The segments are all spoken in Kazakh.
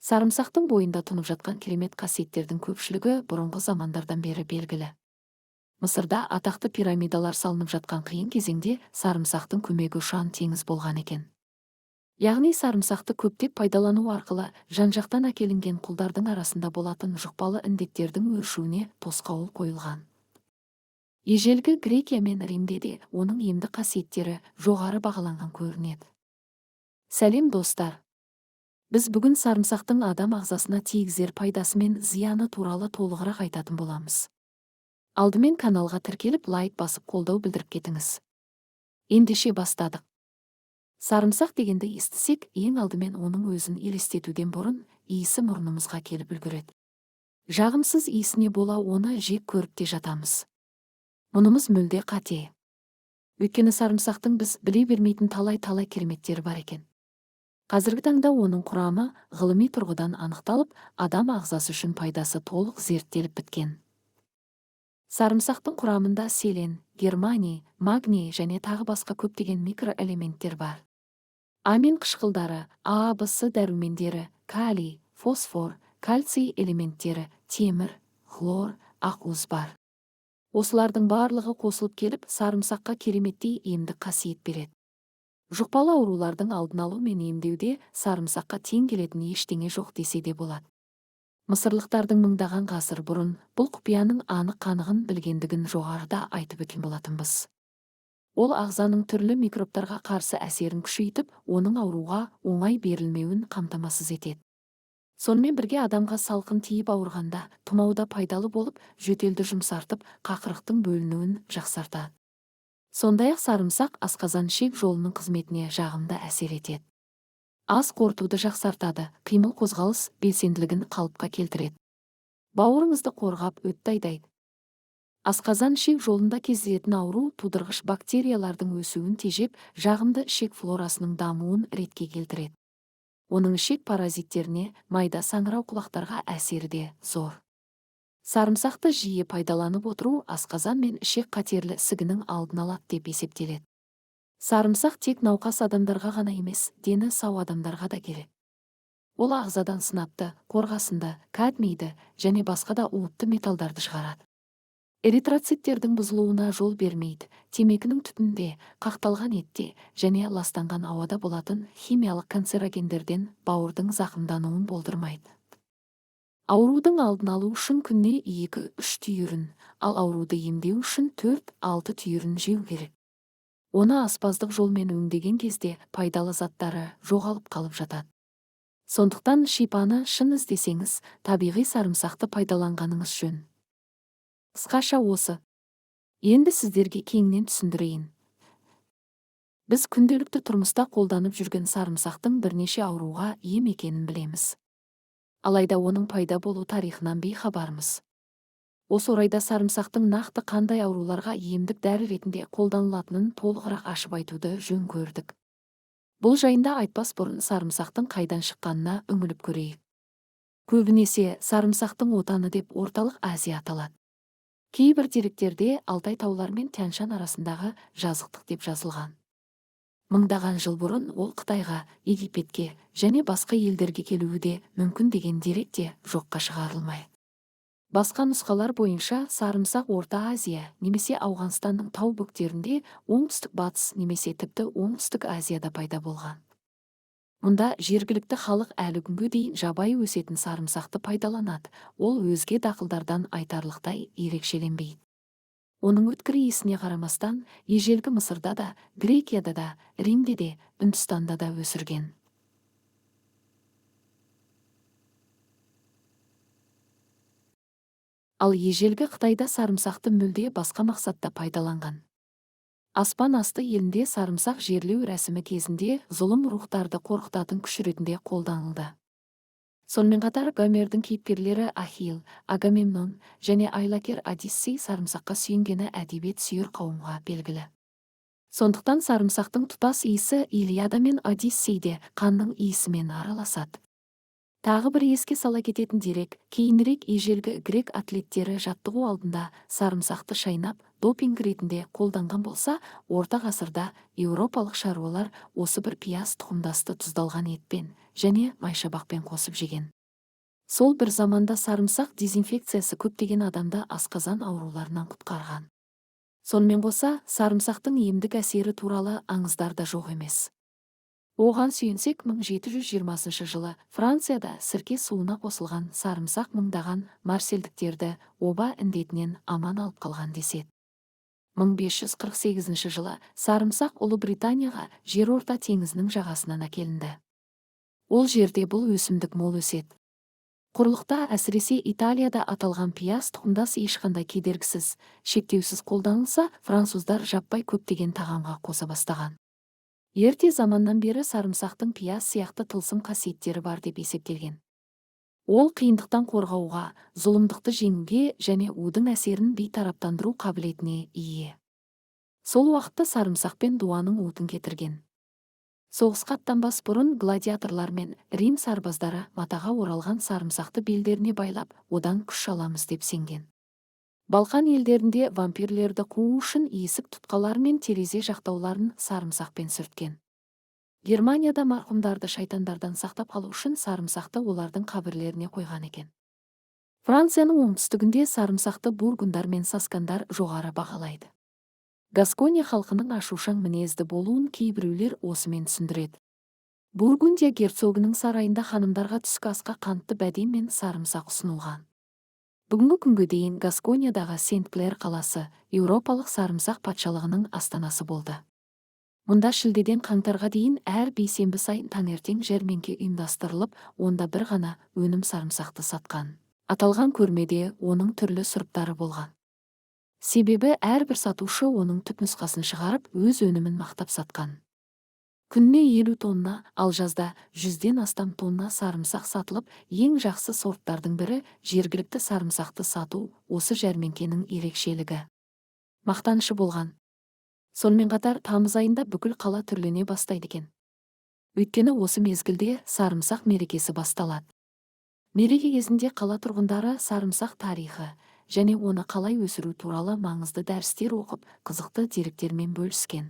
Сарымсақтың бойында тұнып жатқан керемет қасиеттердің көпшілігі бұрынғы замандардан бері белгілі. Мысырда атақты пирамидалар салынып жатқан қиын кезеңде сарымсақтың көмегі ұшан теңіз болған екен. Яғни сарымсақты көптеп пайдалану арқылы жан-жақтан әкелінген құлдардың арасында болатын жұқпалы індеттердің өршуіне тосқауыл қойылған. Ежелгі Грекия мен Римде де оның емдік қасиеттері жоғары бағаланған көрінеді. Сәлем, достар! Біз бүгін сарымсақтың адам ағзасына тигізер пайдасы мен зияны туралы толығырақ айтатын боламыз. Алдымен каналға тіркеліп, лайк басып, қолдау білдіріп кетіңіз. Ендеше бастадық. Сарымсақ дегенді естісек, ең алдымен оның өзін елестетуден бұрын иісі мұрнымызға келіп үлгереді. Жағымсыз иісіне бола оны жек көріп те жатамыз. Мұнымыз мүлде қате. Өйткені сарымсақтың біз біле бермейтін талай-талай кереметтері бар екен. Қазіргі таңда оның құрамы ғылыми тұрғыдан анықталып, адам ағзасы үшін пайдасы толық зерттеліп біткен. Сарымсақтың құрамында селен, германий, магний және тағы басқа көптеген микроэлементтер бар. Амин қышқылдары, А, Б, С дәрумендері, калий, фосфор, кальций элементтері, темір, хлор, ақуыз бар. Осылардың барлығы қосылып келіп, сарымсаққа кереметтей емдік қасиет береді. Жұқпалы аурулардың алдын алу мен емдеуде сарымсаққа тең келетін ештеңе жоқ десе де болады. Мысырлықтардың мыңдаған ғасыр бұрын бұл құпияның анық қанығын білгендігін жоғарыда айтып өткен болатынбыз. Ол ағзаның түрлі микробтарға қарсы әсерін күшейтіп, оның ауруға оңай берілмеуін қамтамасыз етеді. Сонымен бірге адамға салқын тиіп ауырғанда тұмауда пайдалы болып, жөтелді жұмсартып, қақырықтың бөлінуін жақсартады. Сондай-ақ сарымсақ асқазан-ішек жолының қызметіне жағымды әсер етеді. Ас қорытуды жақсартады, қимыл қозғалыс белсенділігін қалыпқа келтіреді. Бауырыңызды қорғап, өтті айдайды. Асқазан-ішек жолында кездесетін ауру тудырғыш бактериялардың өсуін тежеп, жағымды ішек флорасының дамуын ретке келтіреді. Оның ішек паразиттеріне, майда саңырауқұлақтарға әсері де зор. Сарымсақты жиі пайдаланып отыру асқазан мен ішек қатерлі ісігінің алдын алады деп есептеледі. Сарымсақ тек науқас адамдарға ғана емес, дені сау адамдарға да керек. Ол ағзадан сынапты, қорғасынды, кадмийді және басқа да уытты металдарды шығарады. Эритроциттердің бұзылуына жол бермейді. Темекінің түтінінде, қақталған етте және ластанған ауада болатын химиялық канцерогендерден бауырдың зақымдануын болдырмайды. Аурудың алдын алу үшін күніне 2-3 түйірін, ал ауруды емдеу үшін 4-6 түйірін жеу керек. Оны аспаздық жолмен өңдеген кезде пайдалы заттары жоғалып қалып жатады. Сондықтан шипаны шын іздесеңіз, табиғи сарымсақты пайдаланғаныңыз жөн. Қысқаша осы. Енді сіздерге кеңінен түсіндірейін. Біз күнделікті тұрмыста қолданып жүрген сарымсақтың бірнеше ауруға ем екенін білеміз. Алайда оның пайда болу тарихынан бейхабармыз. Осы орайда сарымсақтың нақты қандай ауруларға емдік дәрі ретінде қолданылатынын толығырақ ашып айтуды жөн көрдік. Бұл жайында айтпас бұрын сарымсақтың қайдан шыққанына үңіліп көрейік. Көбінесе сарымсақтың отаны деп Орталық Азия аталады. Кейбір деректерде Алтай таулары мен Тянь-Шань арасындағы жазықтық деп жазылған. Мыңдаған жыл бұрын ол Қытайға, Египетке және басқа елдерге келуі де мүмкін деген дерек те жоққа шығарылмайды. Басқа нұсқалар бойынша сарымсақ Орта Азия немесе Ауғанстанның тау бөктерінде, оңтүстік батыс немесе тіпті Оңтүстік Азияда пайда болған. Мұнда жергілікті халық әлі күнге дейін жабайы өсетін сарымсақты пайдаланады, ол өзге дақылдардан айтарлықтай ерекшеленбейді. Оның өткір иісіне қарамастан, ежелгі Мысырда да, Грекияда да, Римде де, Үндістанда да өсірген. Ал ежелгі Қытайда сарымсақты мүлде басқа мақсатта пайдаланған. Аспан асты елінде сарымсақ жерлеу рәсімі кезінде зұлым рухтарды қорқытатын күш ретінде қолданылды. Сонымен қатар Гомердің кейіпкерлері Ахилл, Агамемнон және айлакер Одиссей сарымсаққа сүйенгені әдебиет сүйер қауымға белгілі. Сондықтан сарымсақтың тұтас иісі Илиада мен Одиссейде қанның иісімен араласады. Тағы бір еске сала кететін дерек, кейінірек ежелгі грек атлеттері жаттығу алдында сарымсақты шайнап, допинг ретінде қолданған болса, орта ғасырда еуропалық шаруалар осы бір пияз тұқымдасты тұздалған етпен және майшабақпен қосып жеген. Сол бір заманда сарымсақ дезинфекциясы көптеген адамды асқазан ауруларынан құтқарған. Сонымен қоса, сарымсақтың емдік әсері туралы аңыздар да жоқ емес. Оған сүйенсек, 1720 жылы Францияда сірке суына қосылған сарымсақ мыңдаған марсельдіктерді оба індетінен аман алып қалған деседі. 1548 жылы сарымсақ Ұлыбританияға Жерорта теңізінің жағасынан әкелінді. Ол жерде бұл өсімдік мол өседі. Құрлықта, әсіресе Италияда аталған пияз тұқымдас ешқандай кедергісіз, шектеусіз қолданылса, француздар жаппай көптеген тағамға қоса бастаған. Ерте заманнан бері сарымсақтың пияз сияқты тылсым қасиеттері бар деп есептелген. Ол қиындықтан қорғауға, зұлымдықты жеңуге және удың әсерін бейтараптандыру қабілетіне ие. Сол уақытта сарымсақпен дуаның уытын кетірген. Соғысқа аттанбас бұрын гладиаторлар мен Рим сарбаздары матаға оралған сарымсақты белдеріне байлап, одан күш аламыз деп сенген. Балқан елдерінде вампирлерді қуу үшін есік тұтқалары мен терезе жақтауларын сарымсақпен сүрткен. Германияда марқұмдарды шайтандардан сақтап қалу үшін сарымсақты олардың қабірлеріне қойған екен. Францияның оңтүстігінде сарымсақты бургундар мен саскандар жоғары бағалайды. Гаскония халқының ашушаң мінезді болуын кейбіреулер осымен түсіндіреді. Бургундия герцогының сарайында ханымдарға түскі асқа қантты бәдем мен сарымсақ ұсынылған. Бүгінгі күнге дейін Гаскониядағы Сент-Клер қаласы Еуропалық сарымсақ патшалығының астанасы болды. Мұнда шілдеден қаңтарға дейін әр бейсенбі сайын таңертең жәрмеңке ұйымдастырылып, онда бір ғана өнім сарымсақты сатқан. Аталған көрмеде оның түрлі сұрыптары болған. Себебі әрбір сатушы оның түпнұсқасын шығарып, өз өнімін мақтап сатқан. Күніне 50 тонна, ал жазда 100-ден астам тонна сарымсақ сатылып, ең жақсы сорттардың бірі жергілікті сарымсақты сату осы жәрмеңкенің ерекшелігі. Мақтанышы болған. Сонымен қатар тамыз айында бүкіл қала түрлене бастайды екен. Өйткені осы мезгілде сарымсақ мерекесі басталады. Мереке кезінде қала тұрғындары сарымсақ тарихы және оны қалай өсіру туралы маңызды дәрістер оқып, қызықты деректермен бөліскен.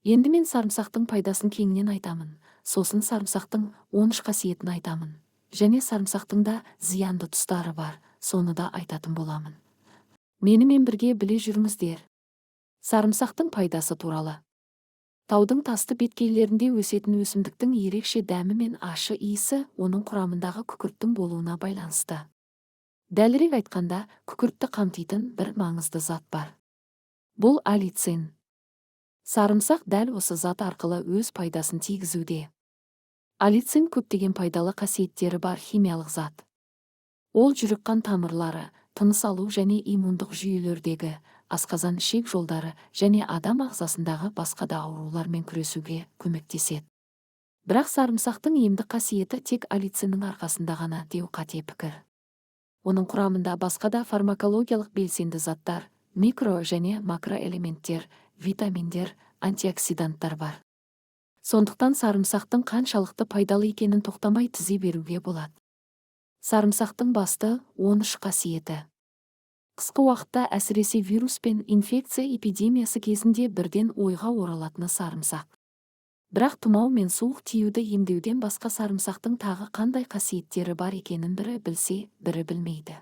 Енді мен сарымсақтың пайдасын кеңінен айтамын, сосын сарымсақтың 13 қасиетін айтамын. Және сарымсақтың да зиянды тұстары бар, соны да айтатын боламын. Менімен бірге біле жүріңіздер. Сарымсақтың пайдасы туралы. Таудың тасты беткейлерінде өсетін өсімдіктің ерекше дәмі мен ащы иісі оның құрамындағы күкірттің болуына байланысты. Дәлірек айтқанда, күкіртті қамтитын бір маңызды зат бар. Бұл аллицин. Сарымсақ дәл осы зат арқылы өз пайдасын тигізуде. Аллицин көптеген пайдалы қасиеттері бар химиялық зат. Ол жүрек-қан тамырлары, тыныс алу және иммундық жүйелердегі, асқазан-ішек жолдары және адам ағзасындағы басқа да аурулармен күресуге көмектеседі. Бірақ сарымсақтың емдік қасиеті тек аллициннің арқасында ғана деу қате пікір. Оның құрамында басқа да фармакологиялық белсенді заттар, микро және макроэлементтер, витаминдер, антиоксиданттар бар. Сондықтан сарымсақтың қаншалықты пайдалы екенін тоқтамай тізе беруге болады. Сарымсақтың басты 13 қасиеті. Қысқы уақытта, әсіресе вирус пен инфекция эпидемиясы кезінде бірден ойға оралатыны сарымсақ. Бірақ тұмау мен суық тиюді емдеуден басқа сарымсақтың тағы қандай қасиеттері бар екенін бірі білсе, бірі білмейді.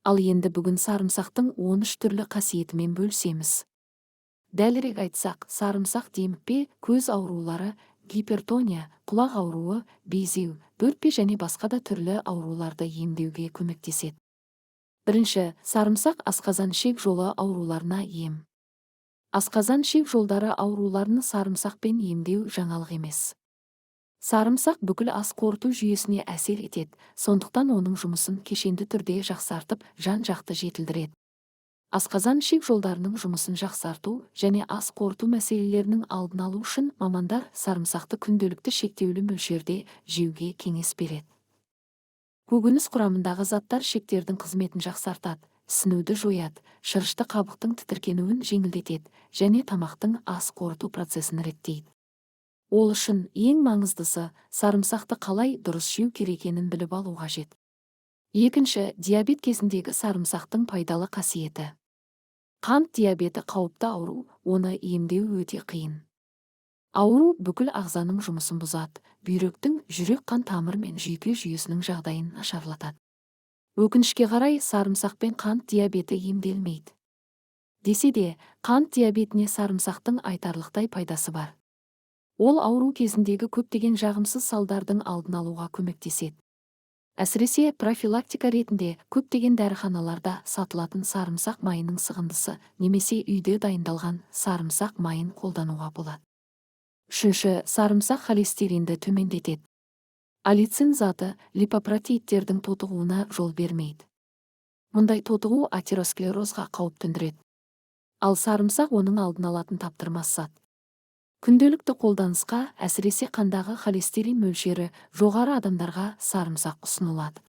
Ал енді бүгін сарымсақтың 13 түрлі қасиетімен бөлісеміз. Дәлірек айтсақ, сарымсақ демікпе, көз аурулары, гипертония, құлақ ауруы, безеу, бөртпе және басқа да түрлі ауруларды емдеуге көмектеседі. Бірінші, сарымсақ асқазан-ішек жолы ауруларына ем. Асқазан-ішек жолдары ауруларын сарымсақпен емдеу жаңалық емес. Сарымсақ бүкіл ас қорыту жүйесіне әсер етеді, сондықтан оның жұмысын кешенді түрде жақсартып, жан-жақты жетілдіреді. Асқазан-ішек жолдарының жұмысын жақсарту және ас қорыту мәселелерінің алдын алу үшін мамандар сарымсақты күнделікті шектеулі мөлшерде жеуге кеңес береді. Көкөніс құрамындағы заттар ішектердің қызметін жақсартады, ісінуді жояды, шырышты қабықтың тітіркенуін жеңілдетеді және тамақтың ас қорыту процесін реттейді. Ол үшін ең маңыздысы сарымсақты қалай дұрыс жеу керек екенін біліп алу қажет. Екінші, диабет кезіндегі сарымсақтың пайдалы қасиеті. Қант диабеті қауіпті ауру, оны емдеу өте қиын. Ауру бүкіл ағзаның жұмысын бұзады, бүйректің, жүрек-қан тамыр мен жүйке жүйесінің жағдайын нашарлатады. Өкінішке қарай, сарымсақпен қант диабеті емделмейді. Десе де, қант диабетіне сарымсақтың айтарлықтай пайдасы бар. Ол ауру кезіндегі көптеген жағымсыз салдардың алдын алуға көмектеседі. Әсіресе профилактика ретінде көптеген дәріханаларда сатылатын сарымсақ майының сығындысы немесе үйде дайындалған сарымсақ майын қолдануға болады. Үшінші, сарымсақ холестеринді төмендетеді. Аллицин заты липопротеидтердің тотығуына жол бермейді. Мұндай тотығу атеросклерозға қауіп төндіреді. Ал сарымсақ оның алдын алатын таптырмас зат. Күнделікті қолданысқа, әсіресе қандағы холестерин мөлшері жоғары адамдарға сарымсақ ұсынылады.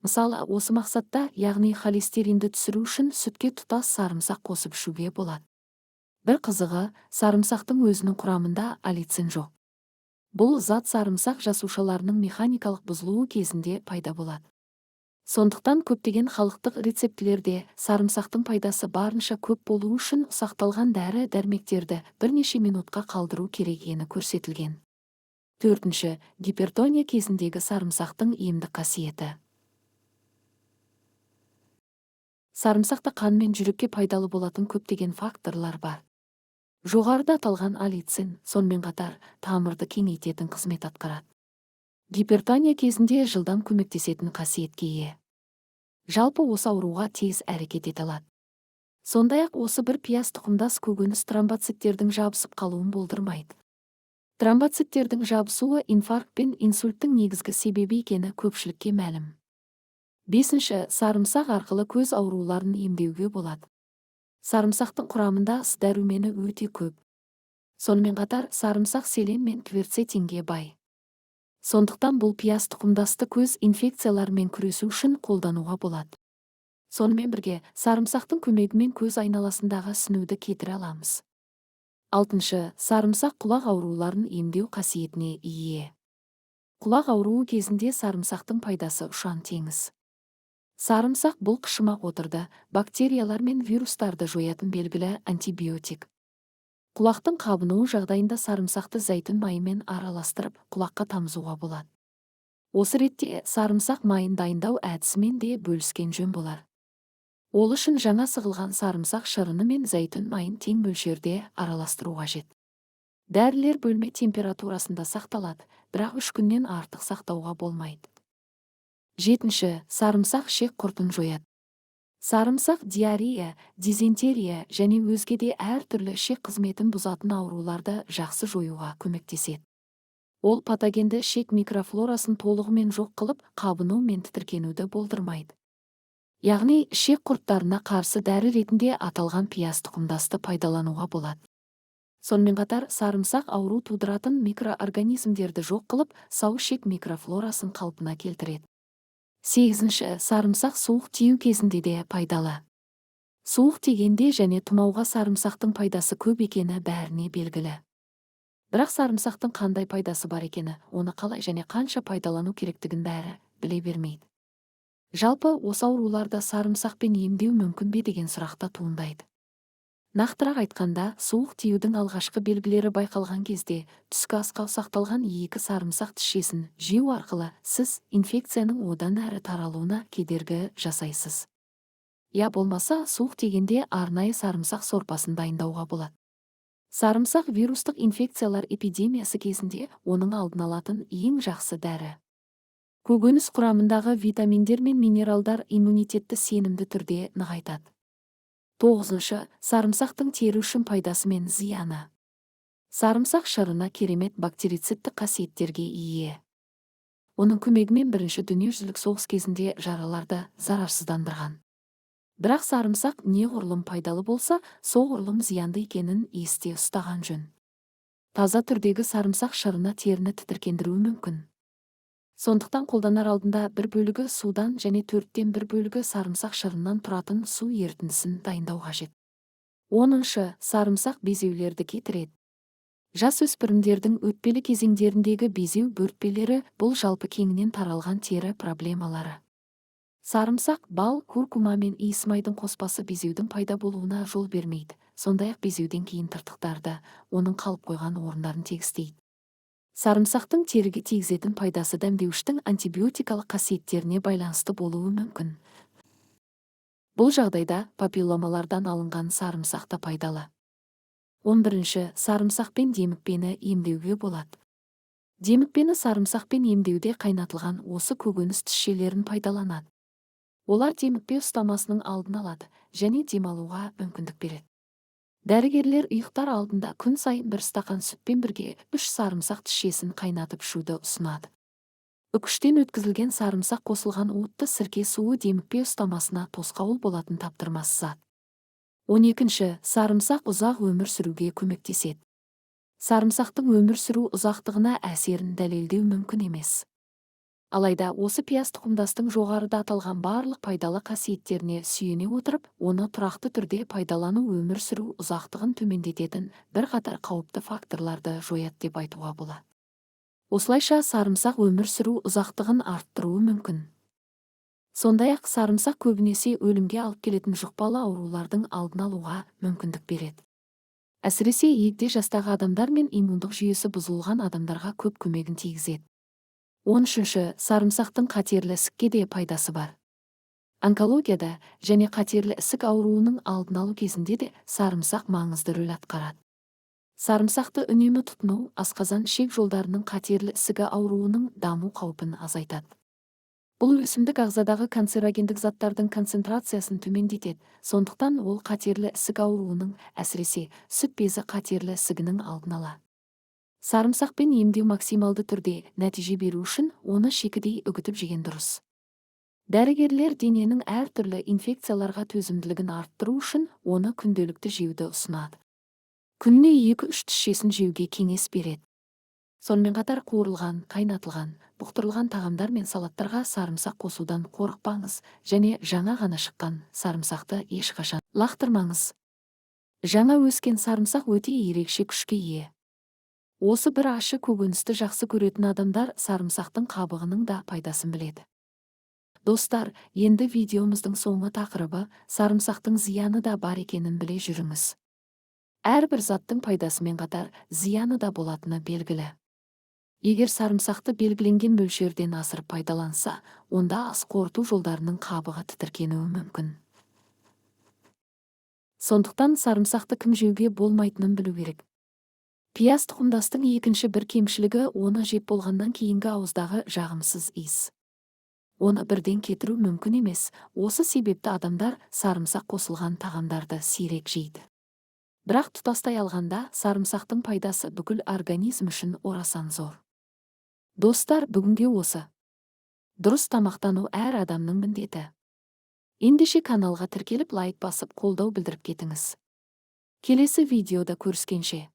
Мысалы, осы мақсатта, яғни холестеринді түсіру үшін сүтке тұтас сарымсақ қосып ішуге болады. Бір қызығы, сарымсақтың өзінің құрамында аллицин жоқ. Бұл зат сарымсақ жасушаларының механикалық бұзылуы кезінде пайда болады. Сондықтан көптеген халықтық рецептілерде сарымсақтың пайдасы барынша көп болуы үшін ұсақталған дәрі-дәрмектерді бірнеше минутқа қалдыру керек екені көрсетілген. Төртінші, гипертония кезіндегі сарымсақтың емдік қасиеті. Сарымсақта қан мен жүрекке пайдалы болатын көптеген факторлар бар. Жоғарыда аталған аллицин, сонымен қатар, тамырды кеңейтетін қызмет атқарады. Гипертония кезінде жылдам көмектесетін қасиетке ие. Жалпы осы ауруға тез әрекет ете алады. Сондай-ақ осы бір пияз тұқымдас көкөніс тромбоциттердің жабысып қалуын болдырмайды. Тромбоциттердің жабысуы инфаркт пен инсульттің негізгі себебі екені көпшілікке мәлім. Бесінші, сарымсақ арқылы көз ауруларын емдеуге болады. Сарымсақтың құрамында С дәрумені өте көп. Сонымен қатар сарымсақ селен мен кверцетинге бай. Сондықтан бұл пияз тұқымдасты көз инфекцияларымен күресу үшін қолдануға болады. Сонымен бірге сарымсақтың көмегімен көз айналасындағы ісінуді кетіре аламыз. Алтыншы, сарымсақ құлақ ауруларын емдеу қасиетіне ие. Құлақ ауруы кезінде сарымсақтың пайдасы ұшан теңіз. Сарымсақ бұл қышымақ отырды, бактериялар мен вирустарды жоятын белгілі антибиотик. Құлақтың қабынуы жағдайында сарымсақты зәйтүн майымен араластырып, құлаққа тамызуға болады. Осы ретте сарымсақ майын дайындау әдісімен де бөліскен жөн болар. Ол үшін жаңа сығылған сарымсақ шырыны мен зәйтүн майын тең мөлшерде араластыру қажет. Дәрілер бөлме температурасында сақталады, бірақ 3 күннен артық сақтауға болмайды. Жетінші, сарымсақ ішек құртын жояды. Сарымсақ диарея, дизентерия және өзге де әртүрлі ішек қызметін бұзатын ауруларды жақсы жоюға көмектеседі. Ол патогенді ішек микрофлорасын толығымен жоқ қылып, қабыну мен тітіркенуді болдырмайды. Яғни ішек құрттарына қарсы дәрі ретінде аталған пияз тұқымдасты пайдалануға болады. Сонымен қатар сарымсақ ауру тудыратын микроорганизмдерді жоқ қылып, сау ішек микрофлорасын қалпына келтіреді. Сегізінші, сарымсақ суық тию кезінде де пайдалы. Суық тигенде және тұмауға сарымсақтың пайдасы көп екені бәріне белгілі. Бірақ сарымсақтың қандай пайдасы бар екені, оны қалай және қанша пайдалану керектігін бәрі біле бермейді. Жалпы осы ауруларды сарымсақпен емдеу мүмкін бе деген сұрақта туындайды. Нақтырақ айтқанда, суық тиюдің алғашқы белгілері байқалған кезде түскі асқа ұсақталған 2 сарымсақ тісшесін жеу арқылы сіз инфекцияның одан әрі таралуына кедергі жасайсыз. Я болмаса, суық тигенде арнайы сарымсақ сорпасын дайындауға болады. Сарымсақ вирустық инфекциялар эпидемиясы кезінде оның алдын алатын ең жақсы дәрі. Көкөніс құрамындағы витаминдер мен минералдар иммунитетті сенімді түрде нығайтады. Тоғызыншы, сарымсақтың тері үшін пайдасы мен зияны. Сарымсақ шырыны керемет бактерицидті қасиеттерге ие. Оның көмегімен бірінші дүниежүзілік соғыс кезінде жараларды зарарсыздандырған. Бірақ сарымсақ неғұрлым пайдалы болса, соғұрлым зиянды екенін есте ұстаған жөн. Таза түрдегі сарымсақ шырыны теріні тітіркендіруі мүмкін. Сондықтан қолданар алдында бір бөлігі судан және 1/4 бөлігі сарымсақ шырыннан тұратын су ерітіндісін дайындау қажет. Оныншы, сарымсақ безеулерді кетіреді. Жасөспірімдердің өтпелі кезеңдеріндегі безеу бөртпелері бұл жалпы кеңінен таралған тері проблемалары. Сарымсақ, бал, куркума мен иісмайдың қоспасы безеудің пайда болуына жол бермейді. Сондай-ақ безеуден кейін тыртықтарды, оның қалып қойған орындарын тегістейді. Сарымсақтың теріге тигізетін пайдасы дәмдеуіштің антибиотикалық қасиеттеріне байланысты болуы мүмкін. Бұл жағдайда папилломалардан алынған сарымсақ та пайдалы. 11-ші. Сарымсақпен демікпені емдеуге болады. Демікпені сарымсақпен емдеуде қайнатылған осы көкөніс тісшелерін пайдаланады. Олар демікпе ұстамасының алдын алады және демалуға мүмкіндік береді. Дәрігерлер ұйықтар алдында күн сайын бір стақан сүтпен бірге 3 сарымсақ тісшесін қайнатып ішуді ұсынады. Үкіштен өткізілген сарымсақ қосылған уытты сірке суы демікпе ұстамасына тосқауыл болатын таптырмас зат. 12-ші. Сарымсақ ұзақ өмір сүруге көмектеседі. Сарымсақтың өмір сүру ұзақтығына әсерін дәлелдеу мүмкін емес. Алайда осы пияз тұқымдастың жоғарыда аталған барлық пайдалы қасиеттеріне сүйене отырып, оны тұрақты түрде пайдалану өмір сүру ұзақтығын төмендететін бірқатар қауіпті факторларды жояды деп айтуға болады. Осылайша сарымсақ өмір сүру ұзақтығын арттыруы мүмкін. Сондай-ақ сарымсақ көбінесе өлімге алып келетін жұқпалы аурулардың алдын алуға мүмкіндік береді. Әсіресе егде жастағы адамдар мен иммундық жүйесі бұзылған адамдарға көп көмегін тигізеді. 13-ші. Сарымсақтың қатерлі ісікке де пайдасы бар. Онкологияда және қатерлі ісік ауруының алдын алу кезінде де сарымсақ маңызды рөл атқарады. Сарымсақты үнемі тұтыну асқазан ішек жолдарының қатерлі ісігі ауруының даму қаупін азайтады. Бұл өсімдік ағзадағы канцерогендік заттардың концентрациясын төмендетеді, сондықтан ол қатерлі ісік ауруының, әсіресе сүт безі қатерлі ісігінің алдын алады. Сарымсақпен емдеу максималды түрде нәтиже беру үшін оны шикідей үгітіп жеген дұрыс. Дәрігерлер дененің әртүрлі инфекцияларға төзімділігін арттыру үшін оны күнделікті жеуді ұсынады. Күніне 2-3 тісшесін жеуге кеңес береді. Сонымен қатар қуырылған, қайнатылған, бұқтырылған тағамдар мен салаттарға сарымсақ қосудан қорықпаңыз және жаңа ғана шыққан сарымсақты ешқашан лақтырмаңыз. Жаңа өскен сарымсақ өте ерекше күшке ие. Осы бір ащы көкөністі жақсы көретін адамдар сарымсақтың қабығының да пайдасын біледі. Достар, енді видеомыздың соңғы тақырыбы сарымсақтың зияны да бар екенін біле жүріңіз. Әрбір заттың пайдасымен қатар зияны да болатыны белгілі. Егер сарымсақты белгіленген мөлшерден асырып пайдаланса, онда ас қорыту жолдарының қабығы тітіркенуі мүмкін. Сондықтан сарымсақты кім жеуге болмайтынын білу керек. Пияз тұқымдастың екінші бір кемшілігі оны жеп болғаннан кейінгі ауыздағы жағымсыз иіс. Оны бірден кетіру мүмкін емес, осы себепті адамдар сарымсақ қосылған тағамдарды сирек жейді. Бірақ тұтастай алғанда сарымсақтың пайдасы бүкіл организм үшін орасан зор. Достар, бүгінге осы. Дұрыс тамақтану әр адамның міндеті. Ендеше каналға тіркеліп, лайк басып, қолдау білдіріп кетіңіз. Келесі видеода көріскенше.